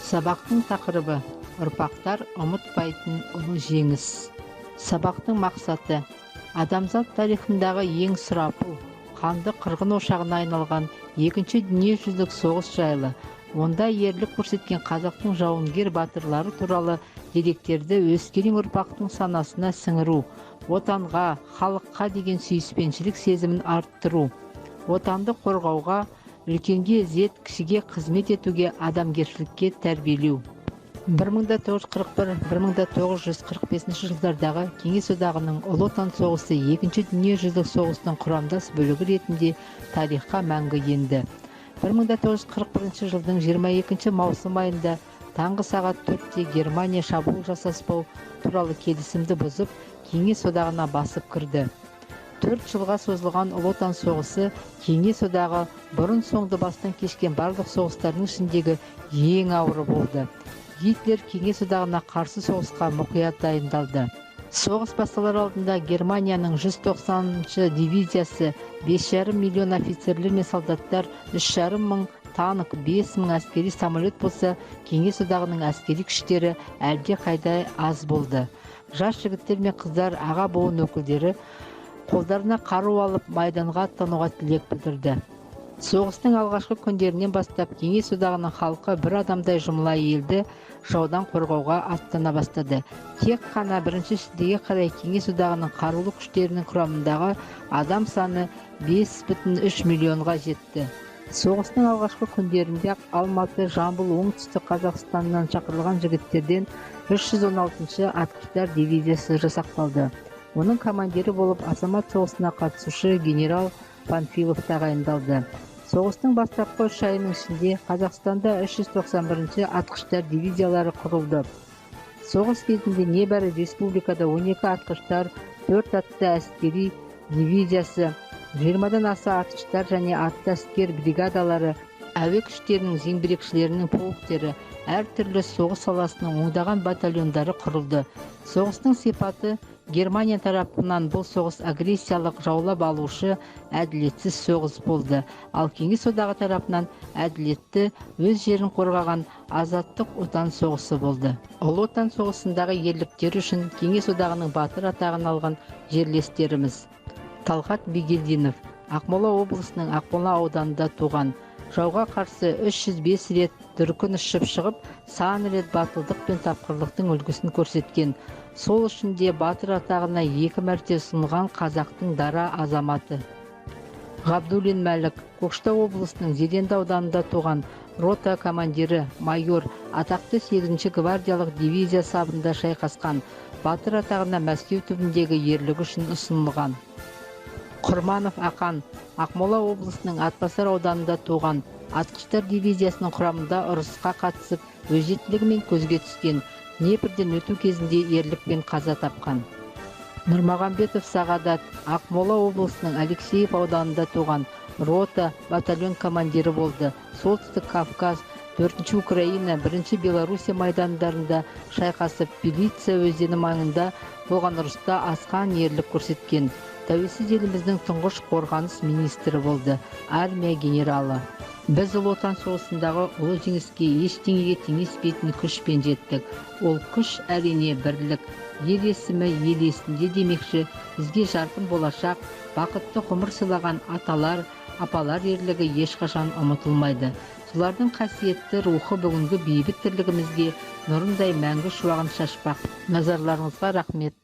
Сабақтың тақырыбы: ұрпақтар ұмытпайтын ұлы жеңіс. Сабақтың мақсаты: адамзат тарихындағы ең сұрапыл, қанды қырғын ошағына айналған Екінші дүниежүзілік соғыс жайлы, онда ерлік көрсеткен қазақтың жауынгер батырлары туралы деректерді өскелең ұрпақтың санасына сіңіру, отанға, халыққа деген сүйіспеншілік сезімін арттыру, отанды қорғауға, үлкенге ізет, кішіге қызмет етуге, адамгершілікке тәрбиелеу. 1941-1945 жылдардағы Кеңес Одағының Ұлы Отан соғысы Екінші дүниежүзілік соғыстың құрамдас бөлігі ретінде тарихқа мәңгі енді. 1941 жылдың 22 маусым айында таңғы сағат 4-те Германия шабуыл жасаспау туралы келісімді бұзып, Кеңес Одағына басып кірді. 4 жылға созылған Ұлы Отан соғысы Кеңес Одағы бұрын соңды бастан кешкен барлық соғыстардың ішіндегі ең ауыры болды. Гитлер Кеңес Одағына қарсы соғысқа мұқият дайындалды. Соғыс басталар алдында Германияның 190-шы дивизиясы 5,5 миллион офицерлер мен солдаттар, 3,5 мың танк, 5 мың әскери самолет болса, Кеңес Одағының әскери күштері әлде қайда аз болды. Жас жігіттер мен қыздар, аға буын өкілдері қолдарына қару алып, майданға аттануға тілек білдірді. Соғыстың алғашқы күндерінен бастап Кеңес Одағының халқы бір адамдай жұмыла елді жаудан қорғауға аттана бастады. Тек қана 1 шілдеге қарай Кеңес Одағының қарулы күштерінің құрамындағы адам саны 5,3 миллионға жетті. Соғыстың алғашқы күндерінде Алматы, Жамбыл, Оңтүстік Қазақстаннан шақырылған жігіттерден 316-шы атқыштар дивизиясы жасақталды. Оның командирі болып азамат соғысына қатысушы генерал Панфилов тағайындалды. Соғыстың бастапқы 3 айының ішінде Қазақстанда 391-ші атқыштар дивизиялары құрылды. Соғыс кезінде небәрі республикада 12 атқыштар, 4 атты әскери дивизиясы, 20-дан аса атқыштар және атты әскер бригадалары, әуе күштерінің зеңбірекшілерінің полктері, әртүрлі соғыс саласының ондаған батальондары құрылды. Соғыстың сипаты: Германия тарапынан бұл соғыс агрессиялық, жаулап алушы, әділетсіз соғыс болды. Ал Кеңес Одағы тарапынан әділетті, өз жерін қорғаған азаттық, Отан соғысы болды. Ұлы Отан соғысындағы ерліктері үшін Кеңес Одағының Батыр атағын алған жерлестеріміз: Талғат Бигелдинов, Ақмола облысының Ақмола ауданында туған. Жауға қарсы 305 рет дүркін ұшып шығып, сан рет батылдық пен тапқырлықтың үлгісін көрсеткен. Сол үшін де батыр атағына 2 мәрте ұсынылған қазақтың дара азаматы. Ғабдуллин Мәлік, Көкшетау облысының Зеренді ауданында туған. Рота командирі, майор, атақты 8-ші гвардиялық дивизия сабында шайқасқан. Батыр атағына Мәскеу түбіндегі ерлігі үшін ұсынылған. Құрманов Ақан, Ақмола облысының Атбасар ауданында туған. Атқыштар дивизиясының құрамында ұрысқа қатысып, өжеттілігімен көзге түскен. Днепрден өту кезінде ерлікпен қаза тапқан. Нұрмағамбетов Сағадат, Ақмола облысының Алексеев ауданында туған. Рота, батальон командирі болды. Солтүстік Кавказ, 4-ші Украина, 1-ші Белоруссия майдандарында шайқасып, Белица өзені маңында болған ұрыста асқан ерлік көрсеткен. Тәуелсіз еліміздің тұңғыш қорғаныс министрі болды, армия генералы. Біз Ұлы Отан соғысындағы ұлы жеңіске ештеңеге теңеспейтін күшпен жеттік. Ол күш, әрине, бірлік. Ел есімі ел есінде демекші, бізге жарқын болашақ, бақытты ғұмыр сыйлаған аталар, апалар ерлігі ешқашан ұмытылмайды. Солардың қасиетті рухы бүгінгі бейбіт тірлігімізге нұрындай мәңгі шуағын шашпақ. Назарларыңызға рахмет.